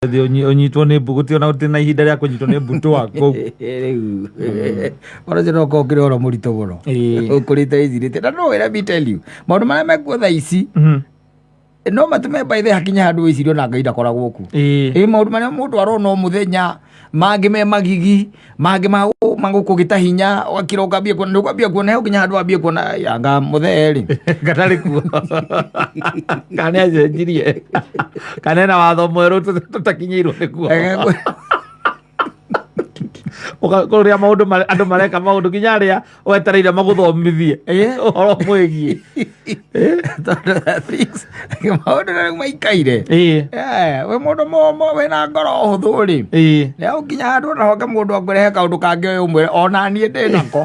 Ũthiĩ ũnyitwo nĩ mbu gũtirĩ ona gũtirĩ na ihinda rĩa kũnyitwo nĩ mbutwa kũu. Rĩu ũhoro ũcio no ũkorwo ũkĩrĩ ũhoro mũritũ mũno. Ũkũrĩte wĩcirĩtie na no, let me tell you, maũndũ marĩa mekuo thaa ici no matũme by the hakinye handũ wĩcirie ona Ngai ndakoragwo kuo. Ĩ maũndũ marĩa mũndũ arona o mũthenya, mangĩ me magigi, mangĩ magũkũgĩta hinya, ũgakira ũkambia kuona, nĩ ũkwambia kuona he nginya handũ wambie kuona anga mũthee rĩ. Gatarĩ kuo kana nĩ acenjirie kana ena watho mwerũ tũtakinyĩirwo nĩguo. Kũrĩa maũndũ andũ mareka maũndũ nginya arĩa wetereire magũthomithie ũhoro mwĩgiĩ. Tondũ things, maũndũ na rĩu maikaire. We mũndũ wĩna ngoro hũthũ rĩ, nĩ nginya handũ ona honge mũndũ akwĩrehe kaũndũ kangĩ ũyũ ũmwĩre ona niĩ ndĩ nako.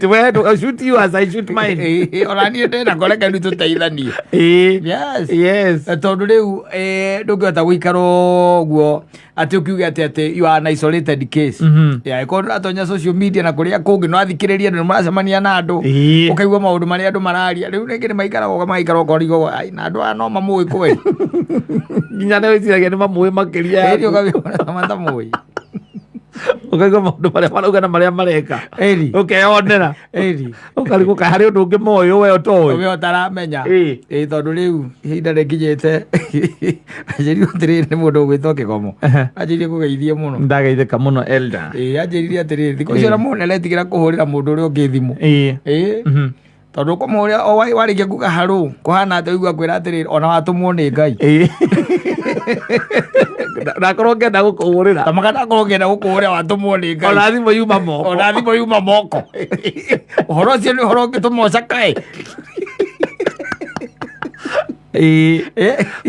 We shoot you as I shoot mine. Ona niĩ ndĩ nako, reke rĩu tũteithanie. Yes. Tondũ rĩu ndũngĩhota gũikara ũguo atĩ ũkiuge atĩ you are an isolated case. Yeah, ĩkorwo ndũratonya social media na kũrĩa kũngĩ no athikĩrĩrie andũ nĩ maracemania na andũ, ũkaigua maũndũ marĩa andũ mararia. Rĩu rĩngĩ nĩ maikaraga magaikara ũkorigwo, ai, na andũ aya no mamũĩ kweli? Nginya nĩ wĩciragia nĩ mamũĩ makĩria. Ĩni ũkabiona matamũĩ. Ũkaigua maũndũ marĩa marauga na marĩa mareka. Ĩni. Ũkeyonera. Ĩni. Ũkarigwo kaĩ harĩ ũndũ ũngĩ moĩ we ũtoĩ. We ũtaramenya. Ĩ tondũ rĩu ihinda rĩkinyĩte, anjĩrire atĩrĩrĩ, nĩ mũndũ ũgwĩtwo Kĩgomo, anjĩrire kũgeithie mũno. Ndageithĩka mũno, elder. Ĩ anjĩrire atĩrĩrĩ, thikũ icio ona mũndũ nĩaretigĩra kũhũrĩra mũndũ ũrĩa ũngĩ thimũ. Ĩ tondũ ũkũmũhũrĩra o warĩkia kuga harũ kũhana atĩ ũigua kwĩra atĩrĩrĩ, ona watũmwo nĩ Ngai. Ndakorwo ngĩenda gũkũhũrĩra. Tamaka ndakorwo ngĩenda gũkũhũrĩra, watũmwo nĩ Ngai. Ona thimũ yuma moko. Ona thimũ yuma moko. Ũhoro ũcio nĩ ũhoro ũngĩtũma ũcakae.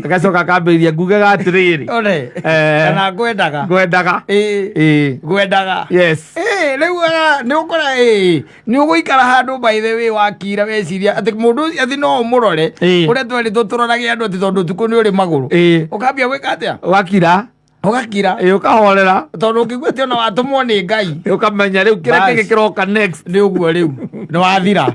Agacoka akambĩrĩria ngugaga atĩrĩrĩ. One. Kana ngwendaga. Ngwendaga. Ngwendaga. Yes. Rĩu nĩ ũkora nĩ ũgũikara handũ by the way wakira weciria atĩ mũndũ ũcio atĩ no ũmũrore ũrĩa twerĩtwo tũrorage andũ atĩ tondũ ũtukũ nĩ ũrĩ magũrũ. Ũkambia gwĩka atĩa? Ũgakira. Ũgakira. Ũkahorera. Tondũ ũngĩigua atĩ ona watũmwo nĩ Ngai. Ũkamenya rĩu kĩrĩa kĩngĩ kĩroka next. Nĩ ũguo rĩu nĩ wathira.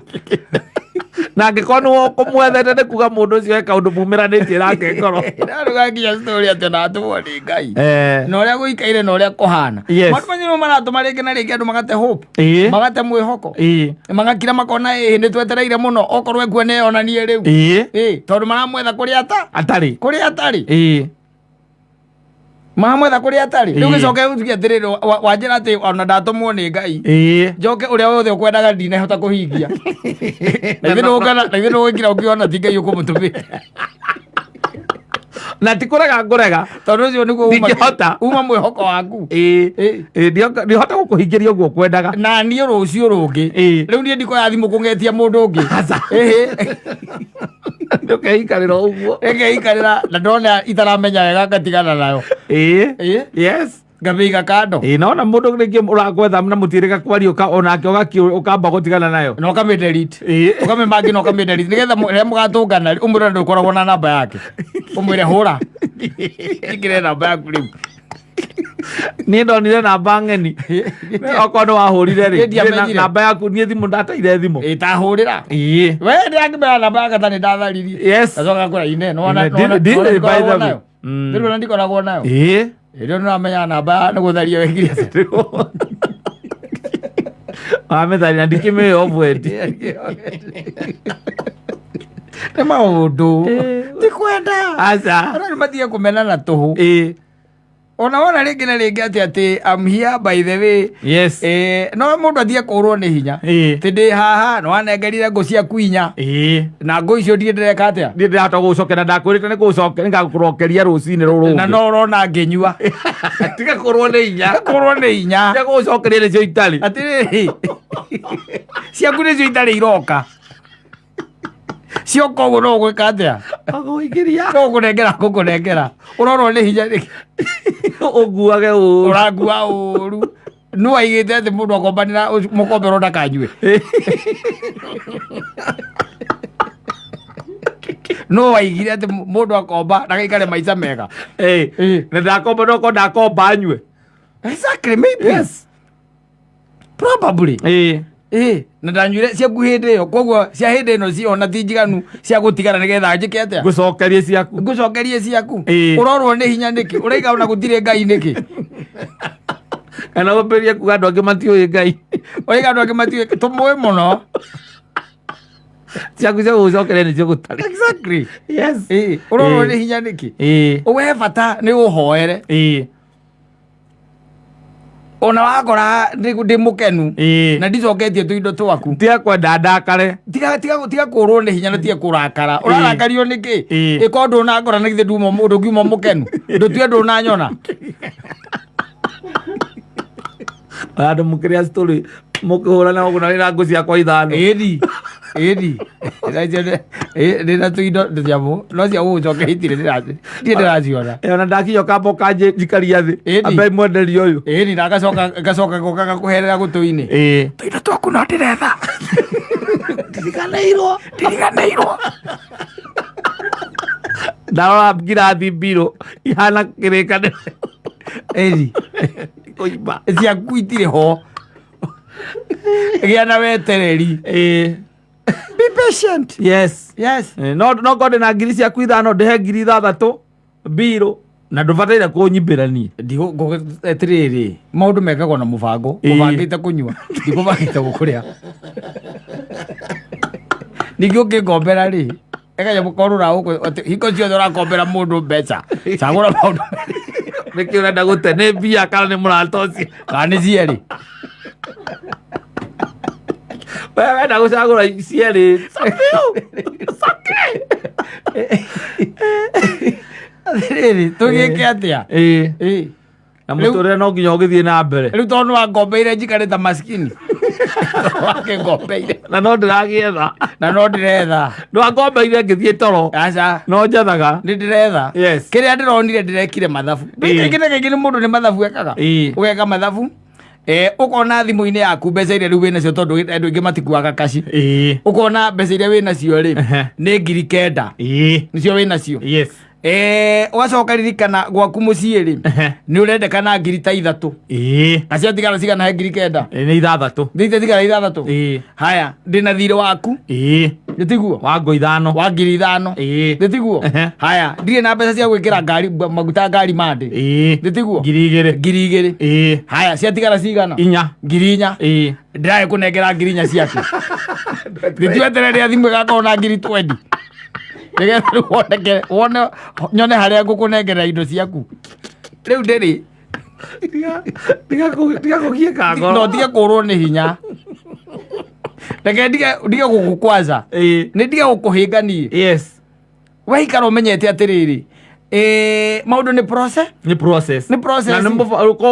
Na angĩkorwo nĩ ũkũmwethete nĩ kuga mũndũ ũcio he kaũndũ mumĩranĩtie nake ngoro. Rĩu gakinya story atĩ ona watũmwo nĩ Ngai. Na ũrĩa gũikaire na ũrĩa kũhana. Yes. Maũndũ manyu nĩmo maratũma rĩngĩ na rĩngĩ andũ magate hope. Magate mwĩhoko. Magakira makona ĩĩ nĩ twetereire mũno okorwo ekuo nĩ onanie rĩu. Tondũ maramwetha kũrĩa ata Atarĩ. Kũrĩa atarĩ. Maramwetha kũrĩa atarĩ. Rĩu gĩcoke ũtuge atĩrĩrĩ, wanjĩra atĩ ona ndatũmwo nĩ Ngai. Njoke ũrĩa wothe ũkwendaga ndinahota kũhingia. Na ithuĩ nĩũkana- na ithuĩ nĩũgũkira ũkĩona ti Ngai ũkũmũtũmĩte. Na ti kũrega ngũrega. Tondũ ũcio nĩguo Ndingĩhota. uma mwĩhoko waku. Ndihota gũkũhingĩria ũguo kwendaga. Na niĩ rũciũ rũngĩ. Rĩu niĩ ndikoya thimũ kũng'etia mũndũ ũngĩ. Aca. Ĩhĩ. Ndũkeikarĩra ũguo. Ĩngeikarĩra na ndona itaramenya wega ngatigana nayo. Yes. Ngamĩiga kando. Naona mũndũ rĩngĩ ũrakwetha na mũtiĩrĩga kwaria onake ũkamba gũtigana nayo. Na ũkamĩ delete. Ũkamĩ na ũkamĩ delete nĩgetha rĩrĩa mũgatũngana ũmwĩre ndũkoragwo na namba yake. Ũmwĩre hũra. Njĩkĩre namba yaku rĩu. Niĩ ndonire namba ng'eni. Okorwo nĩ wahũrire rĩ. Niĩ ndiamenyire. Namba yaku niĩ thimũ ndateire thimũ. Ĩ tahũrĩra. We ndĩrakĩmenya namba yake ta nĩ ndatharirie. Yes. Ngacoka ngakora ine nĩwona Ine, ndirĩ by the way. Rĩu ona ndikoragwo nayo. Rĩu nĩũramenya namba nĩ gũtharia wekire atĩa. Wamĩtharia ndikĩmĩũĩ obweti. Nĩ maũndũ. Ti kwenda. Aca. Andũ nĩ matige kũmenana tũhũ. Ona wona rĩngĩ na rĩngĩ atĩ I'm here by the way. Yes. No mũndũ atige kũrwo nĩ hinya. Atĩ ndĩ haha nĩ wanengerire ngũ ciaku inya. Na ngũ icio ndirĩ ndĩreka atĩa? Niĩ ndĩrahota gũgũcokera, ndakwĩrĩte nĩ gũgũcokera nĩngagũcokeria rũcinĩ rũrũ Na rũngĩ. no ũrona ngĩnyua. Tiga kũrwo nĩ hinya. Kũrwo nĩ hinya. Tiga gũgũcokeria nĩcio itarĩ. Atĩrĩrĩ. Ciaku nĩcio itarĩ iroka. Cioka ũguo no ũgwĩka atĩa? Agũingĩria. No ũkũnengera ngũkũnengera. Ũrorwo nĩ hinya nĩkĩ? Ũnguage ũru. Ũrangua ũru. Nũ aigĩte atĩ mũndũ akombanĩra mũkombero ndakanyue? Nũ waigire atĩ mũndũ akomba ndagaikare maica mega? Na ndakomba no ndakomba nyue. Exactly, maybe. Yes. Probably. Ĩ, na ndanyuire ciaku hĩndĩ ĩyo, koguo cia hĩndĩ ĩno ciona ti njiganu cia gũtigara nĩgetha njĩke atĩa? Ngũcokerie ciaku. Ngũcokerie ciaku. Ĩ. Ũrorwo nĩ hinya nĩkĩ? Ũraiga ona gũtirĩ Ngai nĩkĩ? Kana wambĩrĩrie kuga andũ angĩ matiũĩ Ngai. Ũraiga andũ angĩ matiũĩ, tũmũĩ mũno. Ciaku cia gũgũcokeria nĩcio gũtarĩ. Exactly. Yes. Ĩ, ũrorwo Ĩ. nĩ hinya nĩkĩ? Ĩ. We bata nĩ ũhoere. Ĩ. Ona wakora ndĩ mũkenu Ĩ. na ndicoketie tũindo twaku. Tiga kwenda ndakare. Tiga tiga tiga kũrwo nĩ hinya na tiga kũrakara. Ũrarakario nĩkĩ? Ĩ. Ĩko ndũnangora na githĩ nduma ndũngiuma mũkenu. Ndũtue ndũnanyona. Andũ mũkĩrĩa story mũkĩhũrana ũguo na wĩna ngũ ciakwa ithano. Ĩni. Ĩni. Ndĩna tũindo nyamũ no cia gũgũcokeria itirĩ ndirĩ ndĩraciona. Ĩ, ona ndakinya ũkamba ũkanjĩ njikaria thĩ. Ĩni. Ambe mwenderio ũyũ. Ĩni na ngacoka ngacoka goka gakũherera gũtũ-inĩ. Ĩ. Tũindo twaku no ndĩretha. Ndiriganĩirwo. Ndiriganĩirwo. Ndarora ngirathi mbirũ ihana kĩrĩkanĩro. Ĩni. Kũimba. Ciaku itirĩ ho. Gĩa na wetereri. Ĩ. Be patient. Yes. Yes. Ĩ, no no korwo ndĩna ngiri ciaku ithano ndĩhe ngiri ithathatũ mbirũ na ndũbataire kũnyimbĩra niĩ. Atĩrĩrĩ, maũndũ mekagwo na mũbango. Ĩ. Ũbangĩte kũnyua, ndikũbangĩte gũkũrĩa. Ningĩ ũngĩngombera rĩ, ĩkanyamũ korũra gũkũ atĩ hingo ciothe ũrakombera mũndũ mbeca, cagũra maũndũ Nĩkĩ ũrenda gũte nĩ mbia kana nĩ mũrata ũcio? kana nĩ cierĩ. We wenda gũcagũra cierĩ. It's okay. It's okay. Atĩrĩrĩ, tũgĩke atĩa? Ĩ. Ĩ. Na mũtũrĩre no nginya ũgĩthiĩ na mbere. Rĩu tondũ nĩwangombeire njikare ta maskini. Wakĩngombeire. Na no ndĩragĩetha. Na no ndĩretha. Ndwangombeire ngĩthiĩ toro. Aca. No njethaga. Nĩ ndĩretha. Yes. Kĩrĩa ndĩronire ndĩrekire mathabu. Ĩ. Kaingĩ na kaingĩ nĩ mũndũ nĩ mathabu ekaga. Ĩ. Ũgeka mathabu. Ũkona thimũ-inĩ yaku mbeca iria rĩu wĩnacio tondũ andũ aingĩ matikuaga kaci. Ĩ. Ũkona mbeca iria wĩnacio rĩ Ehe. nĩ 9,000. Ĩ. Nĩcio wĩnacio. Yes. Ũgacoka ririkana gwaku mũciĩ rĩ Ehe. nĩ ũrendekana 3,000. Ĩ. Na ciatigara cigana he 9,000? Ĩ, nĩ ithathatũ. Nĩ tigara ithathatũ. Ĩ. Haya, ndĩna thirĩ waku. Ĩ. Nĩ tiguo? Wa ngũ ithano. Wa 5,000. Ĩ. Nĩ tiguo? Ehe. Haya, ndirĩ na mbeca cia gwĩkĩra ngari maguta ngari mandĩ. Ĩ. Nĩ tiguo? 2,000. 2,000. Ĩ. Haya, ciatigara cigana? Inya. 4,000. Ĩ. Ndĩraĩ kũnengera 4,000 ciake. Nĩtweterere rĩa thimũ ĩgakorwo na 20,000. Nĩgetha rĩu woneke wone nyone harĩa ngũkũnengera indo ciaku. Rĩu ndĩrĩ. Tiga kũgiĩka ngoro. No tige kũrwo nĩ hinya. Reke ndige gũgũkwaza. Ĩ. Nĩ ndige gũkũhĩnga niĩ. Yes. Waikara ũmenyete atĩrĩrĩ, maũndũ nĩ process. Nĩ process. Nĩ process. Na nĩ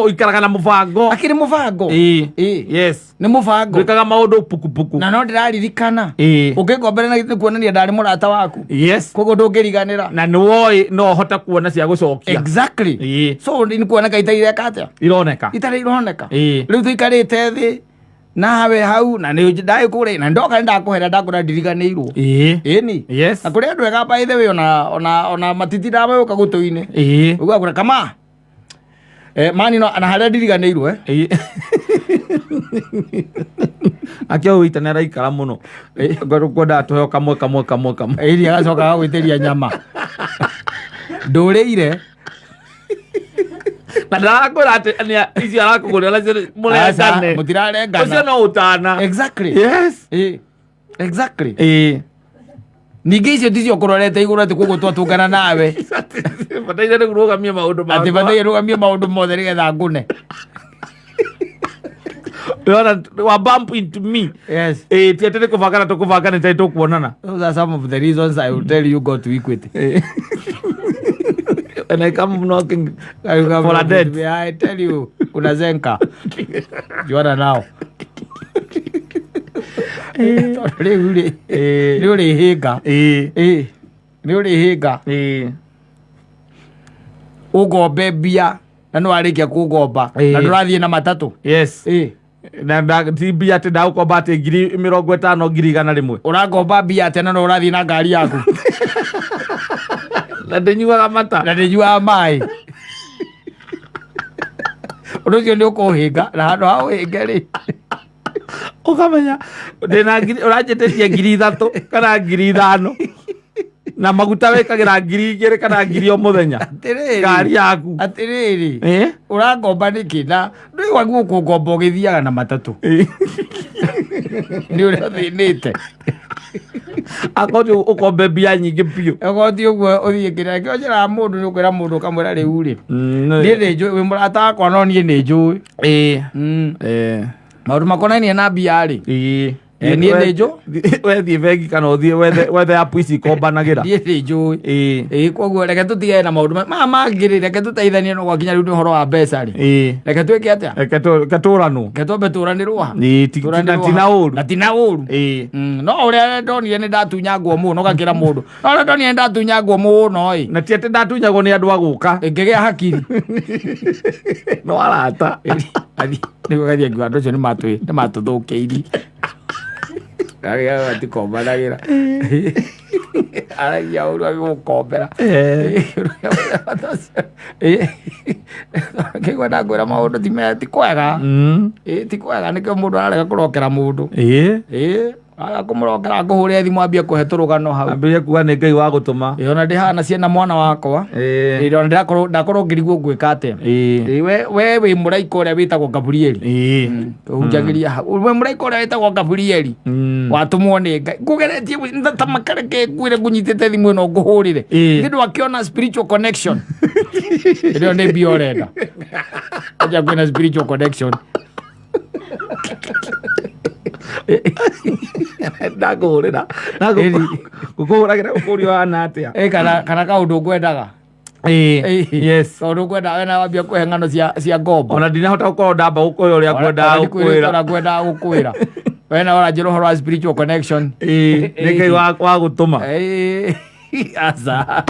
ũikaraga na mũbango. Akĩrĩ mũbango. Ĩ. Ĩ. Yes. Nĩ mũbango. Ndwĩkaga maũndũ pukupuku. Na no ndĩraririkana. Ĩ. Ũngĩngombera na nĩ kuonania ndarĩ mũrata waku. Yes. Koguo ndũngĩriganĩra. Na nĩ woĩ no ũhote kuona cia gũcokia. Exactly. Ĩ. So nĩ kuoneka itarĩ ireka atĩa? Ironeka. Itarĩ ironeka. Ĩ. Rĩu tũikarĩte thĩ nawe hau na nĩ ndagĩkũgũra na ndoka nĩ ndakũhera ndakũra ndiriganĩirwo. Ĩ. Ĩni. Yes. Na kũrĩ andũ ega by the way ona matitindaga magĩũka gũtũ-inĩ. Ĩ. Ũguo akũra kama. Mani no na harĩa ndiriganĩirwo. Ĩ. Akĩo wĩita nĩ araikara mũno. Ngwendaga tũheo kamwe kamwe kamwe kamwe. Ĩni agacoka agagwĩtĩria nyama. Ndũrĩire. Na ndarakwĩra atĩ icio arakũgũrĩra nacio mũrengane. Mũtirarengana. Ũcio no ũtana. Exactly. Yes. Ĩ. Exactly. Ĩ. Ningĩ icio ticio kũrorete igũrũ atĩ koguo twatũngana nawe. Bataire nĩ kũrũgamia maũndũ Atĩ makwa. bataire rũgamie maũndũ mothe nĩgetha ngũne. Ũrona, wa bump into me. Yes. Ĩ, ti atĩ nĩ kũbangana tũkũbangana nĩ tũkuonana. Those are some of the reasons I will tell you go to Equity. Ĩ. And I come knocking for a debt. I tell you, kuna zenka. Juana nao. Tondũ rĩu rĩ, Ĩ. nĩ ũrĩhĩnga. Ĩ. Ĩ. Nĩ ũrĩhĩnga. Ĩ. Ũngombe mbia na nĩ warĩkia kũngomba Ĩ. na ndũrathiĩ na matatũ. Yes. Ĩ. Na ti mbia atĩ ndagũkomba atĩ 50,000 100,000. Ũrangomba mbia atĩa na no ũrathiĩ na ngari yaku Na ndĩnyuaga mata. na ndĩnyuaga maĩ. Ũndũ ũcio nĩ ũkũhĩnga na handũ ha ũhĩnge rĩ. Ũkamenya ndĩna ngiri, ũranjĩtĩtie 3,000 kana 5,000, na maguta wĩkagĩra 2,000 kana 1,000 o mũthenya. Atĩrĩrĩ. Ngari yaku. Atĩrĩrĩ. Eh? Ũrangomba nĩkĩ na ndũĩ wagwo kũngomba ũgĩthiaga na matatũ? Nĩ ũrĩa ũthĩnĩte. Akorwo ũkombe mbia nyingĩ biũ. Okorwo ti ũguo ũthiĩ kĩrĩa kĩo njĩraga mũndũ, nĩ ũkwĩra mũndũ ũkamwĩra, rĩu rĩ, niĩ nĩ njũĩ wĩ mũrata wakwa, no niĩ nĩ njũĩ maũndũ makonainie na mbia rĩ. Niĩ nĩ njũ. Wethiĩ bengi kana ũthiĩ wethe app ici ikombanagĩra. Niĩ nĩ njũĩ. Ĩĩ, koguo reke tũtigane na maũndũ maya mangĩ rĩ, reke tũteithanie, no gwakinya rĩu nĩ ũhoro wa mbeca rĩ, reke twĩke atĩa? Reke tũranwo. Reke twambe tũranĩrwo ha. Ĩĩ, tina ũru. Na tina ũru. No ũrĩa ndonire nĩ ndatunyangwo mũno, gakĩra mũndũ, no ũrĩa ndonire nĩ ndatunyangwo mũno ĩ. Na ti atĩ ndatunyagwo nĩ andũ a gũka. Ngĩgĩa hakiri. No arata. Nĩguo gathiĩ ngiuga andũ acio nĩ matũthũkĩirie, arĩa matikombanagĩra, aragia ũru agĩgũkombera. Kĩigua ndakwĩra maũndũ ti kwega. Ĩ, ti kwega, nĩkĩo mũndũ ararega kũrokera mũndũ. Ĩ, aga kũmũrokera, akũhũrĩre thimũ, ambie kũhe tũrũgano hau. Ambĩrĩrie kuga nĩ Ngai wa gũtũma. Ĩ, ona ndĩhana ciana mwana wakwa. Ĩ, ona ndakorwo ngĩrigwo ngwĩka atĩa. Ĩ, we wĩ mũraika ũrĩa wĩtagwo Gabrieli. Ũhunjagĩria hau, we mũraika ũrĩa wĩtagwo Gabrieli watũmwo nĩ Ngai, ngũgeretie tamakareke ngwĩre ngũnyitĩte thimũ ĩno ngũhũrĩre. Nĩ ndwakĩona spiritual connection ĩrĩa nĩ mbia ũrenda, aja kwĩna spiritual connection. Ndakũhũrĩra, ngũkũhũragĩra gũkũria ũhana atĩa. Ĩ, kana kaũndũ ngwendaga. Ĩ, yes. Kaũndũ ngwendaga, we na wambia kũhe ng'ano cia ngombo. Ona ndinahota gũkorwo ndamba gũkwĩra ũrĩa ngwendaga gũkwĩra. Ona ngwendaga gũkwĩra, we na ũranjĩra ũhoro wa spiritual connection. Ĩ, nĩ Ngai wa gũtũma. Ĩ, aca.